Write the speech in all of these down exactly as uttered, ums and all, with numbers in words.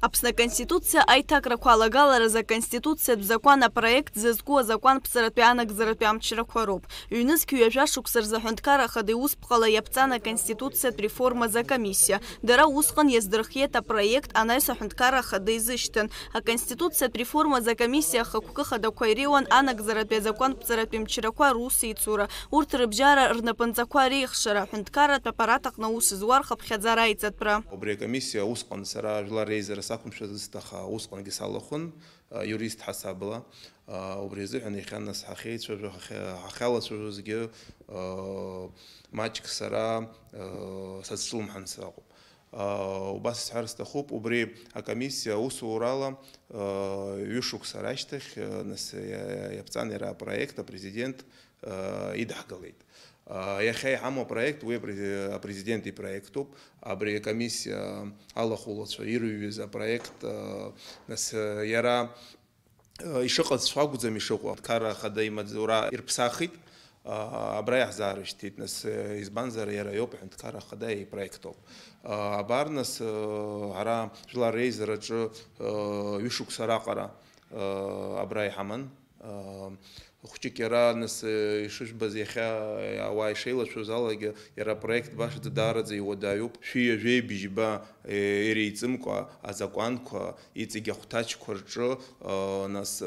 Аԥсны Аконституциа аиҭакрақәа алагаларазы Аконституциатә закәан апроект зызку азакәанԥҵаратәи анагӡаратәи амчрақәа роуп. Ҩнызқь ҩажәа шықәса рзы Аҳәынҭқарра Ахада иусԥҟала иаԥҵан Аконституциатә реформазы акомиссиа. Дара усҟан иаздырхиеит апроект, анаҩс Аҳәынҭқарра Ахада изышьҭын. Аконституциатә реформазы акомиссиа ахықәкы хадақәа иреиуан анагӡаратәи азакәанԥҵаратәи мчрақәа русеицура, урҭ рыбжьара рнапынҵақәа реихшара, аҳәынҭқарратә аппарат аҟны аус зуа рхыԥхьаӡара аиҵатәра. Убри акомиссиа усҟан сара жәлар реизара сақәымшәац зысҭаха усҟангьы салахәын, а, юрист ҳасабала. А, убри азыҳәан иахьа нас ҳахьеицәажәо, ҳахьа-, ҳахьалацәажәозгьы, а, маҷк сара, а, сазҿлымҳан сыҟоуп. А, убас сҳәар сҭахуп, убри акомиссиа аусурала, а, ҩышықәса рашьҭахь, а, нас иа-, иаԥҵан иара апроект апрезидент, а, идаҳгалеит. А, иахьа иҳамоу апроект уи апре-, апрезидент ипроектуп. Абри акомиссиа алахәылацәа ирыҩыз апроект, а, нас, а, иара, а, ишыҟаз шакәӡам ишыҟоу. Аҳәынҭқарра Ахада имаҵзура ирԥсахит. А, абра иаҳзаарышьҭит, нас, а, избанзар, иара иоуп Аҳәынҭқарра Ахада ипроектуп. А, абар, нас, а, ара Жәлар Реизараҿы, а, ҩышықәса раҟара, а, абра иҳаман. А, хәҷык иара, нас, а, ишыжәбаз, иахьа ауаа ишеилашәоз алагьы, иара апроект башаӡа даараӡа иуадаҩуп. Шәи ҩажәеи бжьба, а, иреиҵымкәа азакәанқәа, иҵегь ахәҭаҷқәа рҿы, а, нас, а,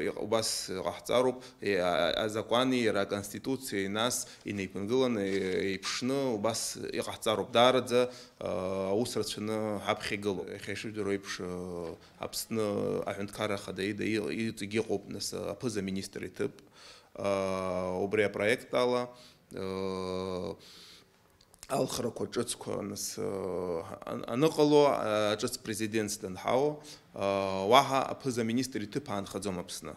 иҟ-, убас иҟаҳҵароуп, а, а, азакәани иара аконституциеи нас инеиԥынгыланы, а, еиԥшны убас иҟаҳҵароуп. Даараӡа, а, аус рацәаны ҳаԥхьа игылоуп. Иахьа ишыжәдыруа еиԥш, а, Аԥсны Аҳәынҭқарра Ахада ида и-, иҵегь иҟоуп, нас, аԥыза-министр иҭыԥ. А, убри апроект ала, а, алхрақәа ҿыцқәа, нас, а, ан-, аныҟало, а, ҿыц президентс данҳауа, а, уаҳа аԥыза-министр иҭыԥ аанхаӡом Аԥсны.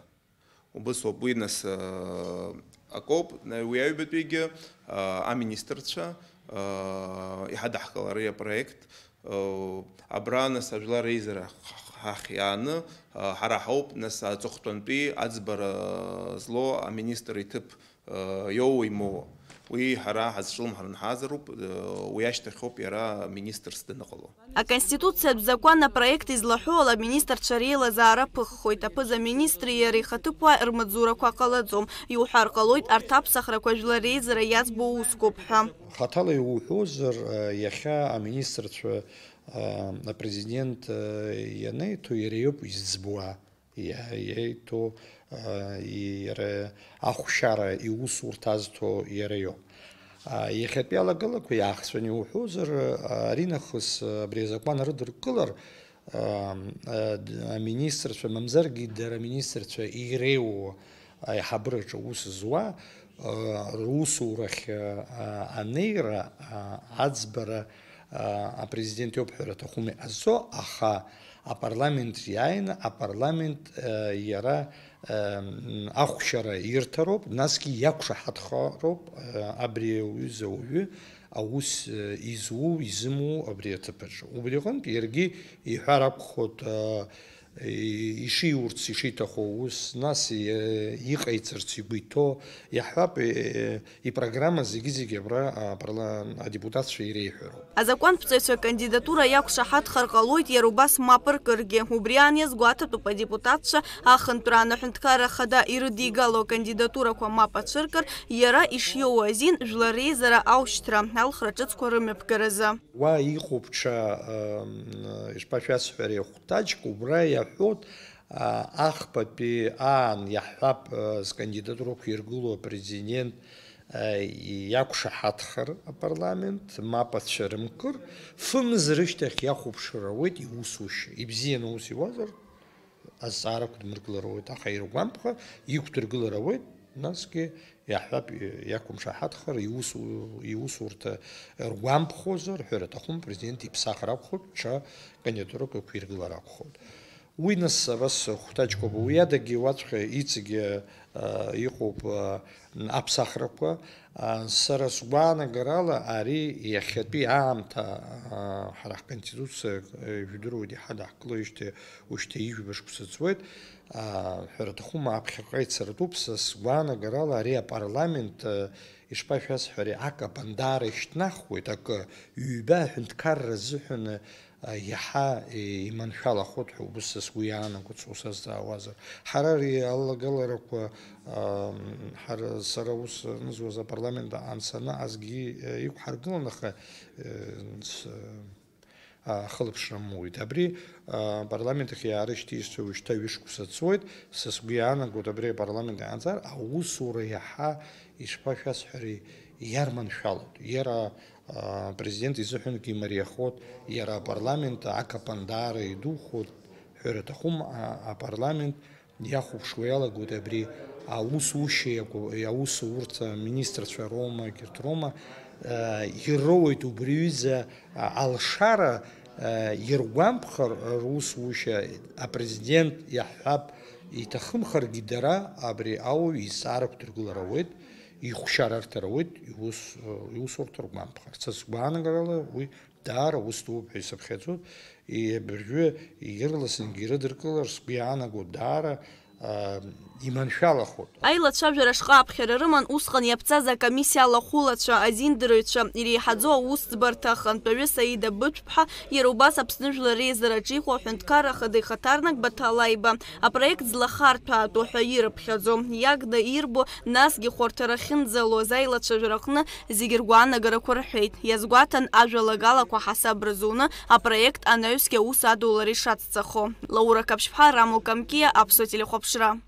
Убыс ауп уи, нас, а, акоуп, на-, уи аҩбатәигьы, а, аминистрцәа, а, иҳадаҳкылар ари апроект, а, абра, нас, ажәлар реизара ҳ-, ҳахь иааны, а, ҳара ҳауп, нас, аҵыхәтәантәи аӡбара злоу аминистр иҭыԥ, а, иоуа имоуа. Уи ҳара ҳазҿлымҳаран ҳаазароуп, а, уи ашьҭахьоуп иара министрс даныҟало. Аконституциатә закәан апроект излаҳәо ала, аминистрцәа реилазаара ԥыххоит. Аԥыза-министри иареи ихаҭыԥуааи рмаҵзурақәа ҟалаӡом. Иуҳәар ҟалоит, арҭ аԥсахрақәа жәлар реизара иаӡбо усқәоуп ҳәа. Хаҭала иуҳәозар, иахьа аминистрцәа, апрезидент ианеиҭо, иара иоуп изӡбуа. Иа-, иеиҭо, а, иара ахәшьара иусурҭа азҭо иара иоуп. А, иахьатәи алагалақәа иаахҵәаны иуҳәозар, а, аринахыс, а, абри азакәан рыдыркылар, а, а, д-, аминистрцәа, мамзаргьы дара аминистрцәа иреиуоу аиҳабыраҿы аус зуа, а, русурахь, а, анеира, а, аӡбара, а, апрезидент иоуп ҳәара аҭахума иҟазҵо, аха апарламент иааины, апарламент, а, иара, а, м, ахәшьара ирҭароуп, насгьы иақәшаҳаҭхароуп, а, абри аҩыза ауаҩы аус, а, изуу, изымуу абри аҭыԥаҿы. Убри аҟынтә иаргьы иҳәар акәхоит, а, и-, ишиурц ишиҭаху аус, нас и-, иҟаиҵарц игәы иҭоу, иаҳҳәап, и-, ипрограмма зегьы-зегьы абра, а, парла-, адепутатцәа иреиҳәароуп. Азакәанԥҵаҩцәа акандидатура иақәшаҳаҭхар ҟалоит иара убас мап ркыргьы. Убри аан иазгәаҭатәуп адепутатцәа ахынтәраан аҳәынҭқарра ахада ирыдигало акандидатурақәа мап ацәыркыр, иара ишиоуа азин жәлар реизара аушьҭра, алхра ҿыцқәа рымҩаԥгаразы. Уа иҟоуп ҽа, ам, ишԥашәасҳәари, хәҭаҷк убра иаҳәоит, а, ахԥатәи аан иаҳҳәап, а, зкандидатурақәа иргыло апрезидент, а, иақәшаҳаҭхар апарламент, мап ацәырымкыр, фымз рышьҭахь иахәаԥшыр ауеит иусушьа. Ибзианы ус иуазар, азҵаарақәа дмыргылар ауеит, аха иргәамԥха, иқәдыргылар ауеит, насгьы иаҳҳәап, иақәымшаҳаҭхар, иусу-, иусурҭа ргәамԥхозар, ҳәара аҭахуп, президент иԥсахыр акәхоит, ҽа кандидатурак ықәиргылар акәхоит. Уи нас абас хәҭаҷкәаб, уи адагьы уаҵәҟьа иҵегьы, а, иҟоуп, а, аԥсахрақәа. А, сара сгәаанагарала ари иахьатәи аамҭа, а, ҳара ҳконституциа, а, ижәдыруеит, иҳадаҳкылоижьҭеи ушьҭа ижәба шықәса ҵуеит. А, ҳәара аҭахума, аԥхьаҟа ицаратәуп, са сгәаанагарала ари апарламент, а, ишԥашәасҳәари, акапан даара ишьҭнахуеит, акы, ҩба аҳәынҭқарра азыҳәан, Иаҳа иманшәалахоит ҳәа убыс сгәы иаанагоит, сара сзаауазар. Ҳара ари алагаларақәа, ам, ҳара, сара ус анызуаз апарламент аҟны санаазгьы, э, иқәҳаргылан, аха, э, с-, а, хылаԥшра амоуит. Абри, а, апарламент ахь иаарышьҭеижьҭеи уажәшьҭа ҩышықәса ҵуеит, са сгәы иаанагоит, абри апарламент иаанҵар, аусура иаҳа, ишԥашәасҳәари, иарманшәалоит. Иара, а, апрезидент изыҳәангьы имариахоит, иара апарламент акапандаара идухоит, ҳәара аҭахума, а, апарламент иахәаԥшуа иалагоит абри аусушьа иаку-, аусурҭа министрцәа роума, егьырҭ роума, а, ироуеит убри аҩыза, а, алшара, а, иргәамԥхар русушьа, апрезидент иаҳҳәап, иҭахымхаргьы дара абри ауаҩ изҵаара ықәдыргылар ауеит, ихәшьара арҭар ауеит, иус, иусурҭа ргәамԥхар. Са сгәаанагарала уи даара ус дууп ҳәа исыԥхьаӡоит, и-, абыржәы ирласынгьы ирыдыркылар сгәы иаанаго даара, а, иманшәалахоит. Аилацәажәара шҟа аԥхьара рыман усҟан иаԥҵаз акомиссиа алахәылацәа, азиндырҩцәа, иреиҳаӡоу аусӡбарҭа ахантәаҩы Саида Быҭәԥҳа, иара убас Аԥсны Жәлар Реизараҿы иҟоу аҳәынҭқарра ахада ихаҭарнак Баҭал Аиба. Апроект злахарҭәаатәу ҳәа ирыԥхьаӡо, иагны ирбо, насгьы хәарҭара ахьынӡалоз аилацәажәара аҟны зегьы ргәаанагарақәа рҳәеит. Иазгәаҭан, ажәалагалақәа ҳасаб рзуны апроект анаҩсгьы аус адулара ишацҵахо. Лаура Каԥшьԥҳа, Рамо Камкиа, Аԥсуа телехәаԥшра.